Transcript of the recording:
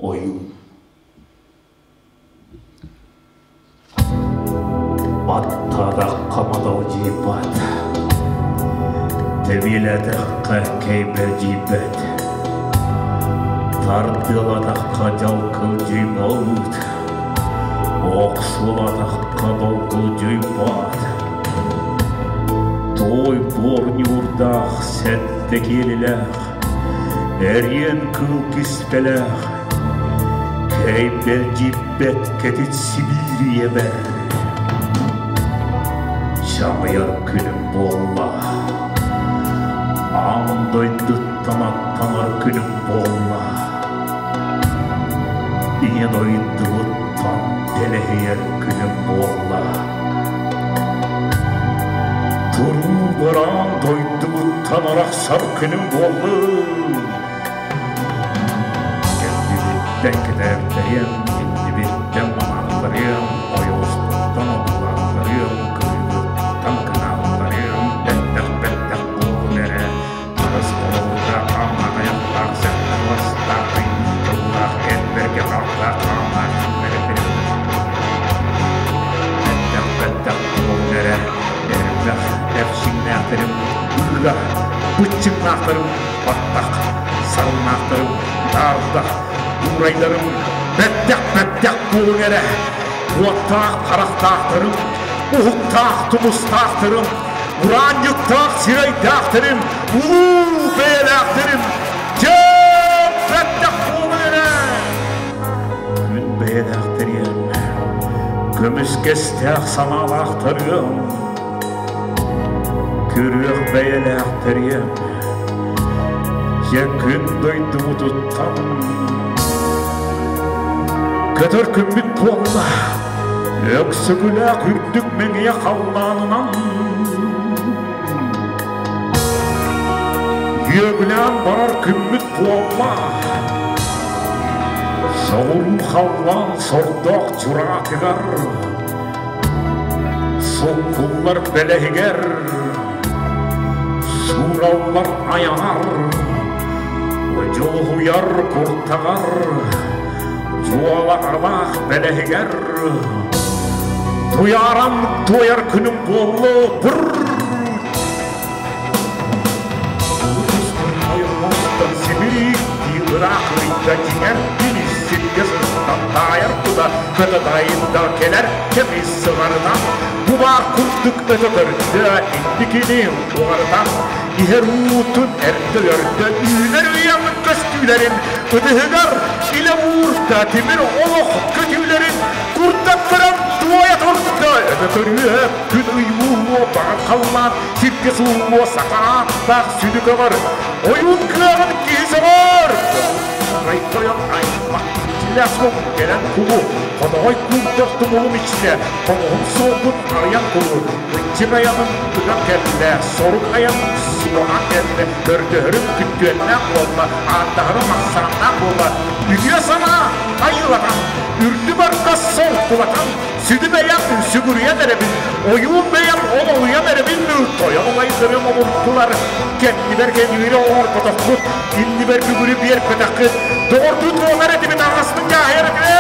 Ойуун Баттаатахха мадалдьыйбат, тэбиэлээтэххэ кэйбэлдьийбэт, тардыалаатахха дьалкылдьыйбат, охсуолаатахха долгулдьуйбат. Туой буор ньуурдаах сэттэ киэлилээх, эриэн кыыл киспэлээх, кэйбэлдьийбэт кэтит Сибиирийэбэр чаҕыйар күнүм буолла, аан дойдуттан аттанар күнүм буолла, ийэ дойдубуттан тэлэһийэр күнүм буолла. Туруу бараан дойдубуттан арахсар күнүм буолла. Кэннибиттэн кэтээбиттэриэм, иннибиттэн манаахтарыам, ойоҕоспуттан одуулаахтарыам, кырыыбыттан кынаахтарыам, бэттэх-бэттэх буоллун эрэ, харыс холобурга хаама тайахтаах, сэттэ бастаах, тыллаах, эрбэргэ хааллаах, хаамаах, Бэттэх-бэттэх буоллун эрэ, эрбэх эрчимнээхтэрим, ыга быччыҥнаахтарым, баттах сарыннаахтарым, таардах уурайдарым, бэттэх-бэттэх буолуҥ эрэ, уоттаах харахтаахтарым, уһуктаах тумустаахтарым, ураанньыктаах сирэйдээхтэрим, улуу бэйэлээхтэрим, дьэ, бэттэх буолуҥ эрэ! Күн бэйэлээхтэриэм, көмүскэстээх санаалаахтарыам, Күрүөх бэйэлээхтэриэм, дьэ күн дойдубутуттан Көтөр күммүт буолла, өксөкүлээх үрдүк мэҥиэ халлаанынан Үөгүлээн барар күммүт буолла, соҕуруу халлаан сордоох чураатыгар Суккуллар бэлэһигэр, суураллар айаҕар, дьулуһуйар куртаҕар, дьуола арбаах бэлэһигэр туйааран туойар күнүм буоллу быр Сибириктии ыраах ыйда дьиҥэр күнүс сиргэ сыстан таайар кута көтө тайында кэлэр кэми сыҕарытан бу баар курдук өтө көрдө инникини уҕарытан иһэр уутун эрдэ өрдө үүнэр үйэҕин көстүүлэрин ытыһыгар илэ уурда тимир олох көтүүлэрин курдат көрөн туойа турда өтө көрүө күн ый уулуо баҕар халлаан сиргэ сууллуо саха ааттаах сүдү көҕөр ойуун кыаҕын киһи сөҕөр тойон аймах иччилээх суох кэлэн кулу хотоҕой куурдах тумулум иччитэ хомуһум суолбун арыйан кулу ыччык айаным ыган кэллэ сорук айаным суоһаан кэллэ көрдөһөрүм күттүөннээх буолла ааттаһарым ахсааннаах буолла үтүө санаа айыылатан үрдү барда солкулатан Сүдү бэйэм сүгүрүйэн эрэбин, ойуун бэйэм олоруйан эрэбин, тойон убайдарым омуртулар, кэннибэр кэҥиири оҥорботоххут, иннибэр бүгүрү биэрбэтэххит, доҕордуу туонар этибит аҕаспын дьааһыйар этибит.